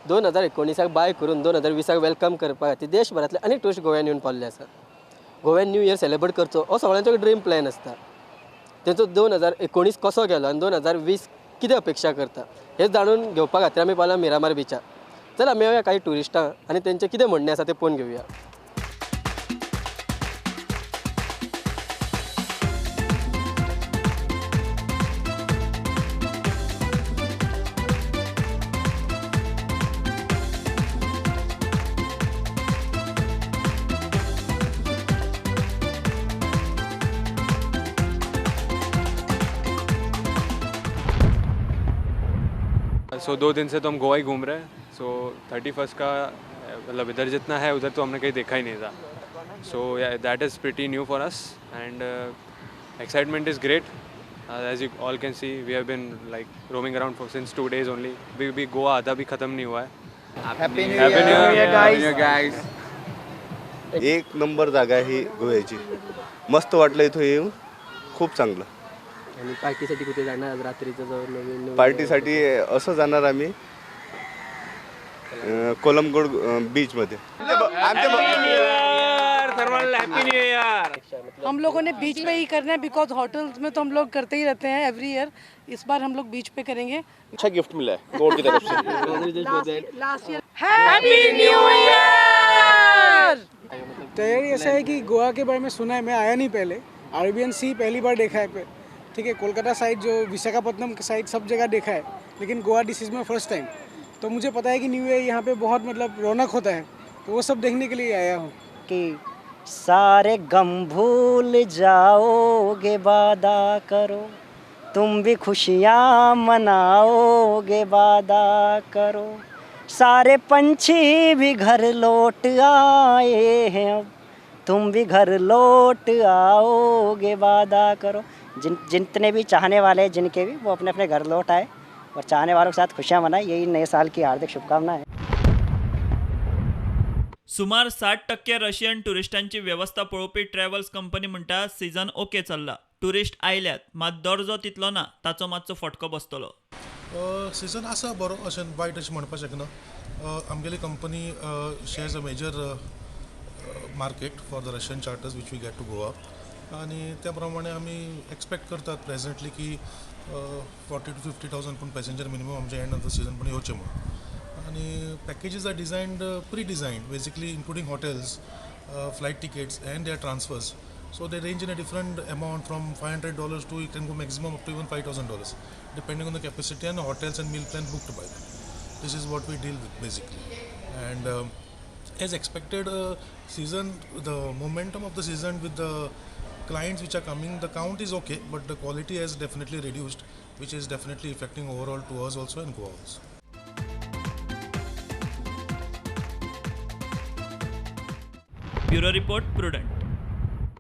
2019 बाय करून 2020 welcome करपा खातीर देशभरांतले अनेक ट्युरिस्ट गोव्यान येवन पावल्ले आसात. गोव्यान न्यू इयर सेलिब्रेट करचो हो सगळ्यांचो ड्रीम प्लॅन आसता. तेंचो 2019 कसो गेलो आनी 2020 कितें अपेक्षा करता हें जाणून घेवपा खातीर आमी पावला मिरामार बिचार. चला मेळया काही ट्युरिस्टांक आनी तेंचें कितें म्हणणें आसा तें पळोवन घेवया. सो 2 दिन से तो हम गोवा ही घूम रहे हैं. सो 31 का मतलब इधर जितना है उधर तो हमने कहीं देखा ही नहीं था. So that is pretty new for us and excitement is great. As you all can see we have been like roaming around for since 2 days only. भी गोवा आधा भी ख़त्म नहीं हुआ है. Happy new year guys. एक नंबर जागा ही गोव्याची. मस्त वाटलं इथं येऊन, खूप चांगलं. आणि पार्टीसाठी कुठे जाणार आज रात्रीचं जवळ नवीन पार्टीसाठी असं जाणार आम्ही कोलमगोड बीचमध्ये. हम लोगों ने बीच पे ही करना है because hotels में तो हम लोग करते ही रहते हैं एवरी ईयर. इस बार हम लोग बीच पे करेंगे. अच्छा गिफ्ट मिला है गॉड की तरफ से. Last year happy new year. तैयारी ऐसा है कि गोवा के बारे में सुना है, मैं आया नहीं पहले. अरेबियन सी पहली बार देखा है. ठीक है, कोलकाता साइड जो विशाखापट्टनम के साइड सब जगह देखा है, लेकिन Goa this is my first time. तो मुझे पता है कि न्यू ईयर यहाँ पे बहुत मतलब रौनक होता है, तो वो सब देखने के लिए आया हूँ. कि सारे गम भूल जाओगे वादा करो, तुम भी खुशियाँ मनाओगे वादा करो, सारे पंछी भी घर लौट आए हैं अब तुम भी घर लौट आओगे वादा करो. जितने भी चाहने वाले हैं जिनके भी वो अपने अपने घर लौट आए और चाहने वालों के साथ खुशियाँ मनाए, यही नए साल की हार्दिक शुभकामना है. सुमार 60% रशियन ट्युरिस्टांची वेवस्था पळोवपी ट्रॅव्हल्स कंपनी म्हणटा सीझन ओके चल्ला. ट्युरिस्ट आयल्यात मात दर्जो तितलो ना, ताचो मातसो फटको बसतलो. सीझन आसा बरो, अशें वायट अशें म्हणपाक शकना. आमगेली company shares a major market for the Russian charters which we get to Goa. आनी त्या प्रमाणे आमी एक्सपेक्ट करतात प्रेझेंटली की 40,000 to 50,000 पूण पॅसेंजर मिनिमम आमचे एंड ऑफ the season पण येवचे म्हणून. आनी packages are designed pre designed basically including hotels, flight tickets and their transfers. So they range in a different amount from $500 to you can go maximum up to even $5,000 depending on the capacity and hotels and meal plan booked by them. This is what we deal with basically. And as expected, season, the momentum of the season with the clients which are coming, the count is okay, but the quality has definitely reduced, which is definitely affecting overall tours also and Goa also. Bureau Report, Prudent.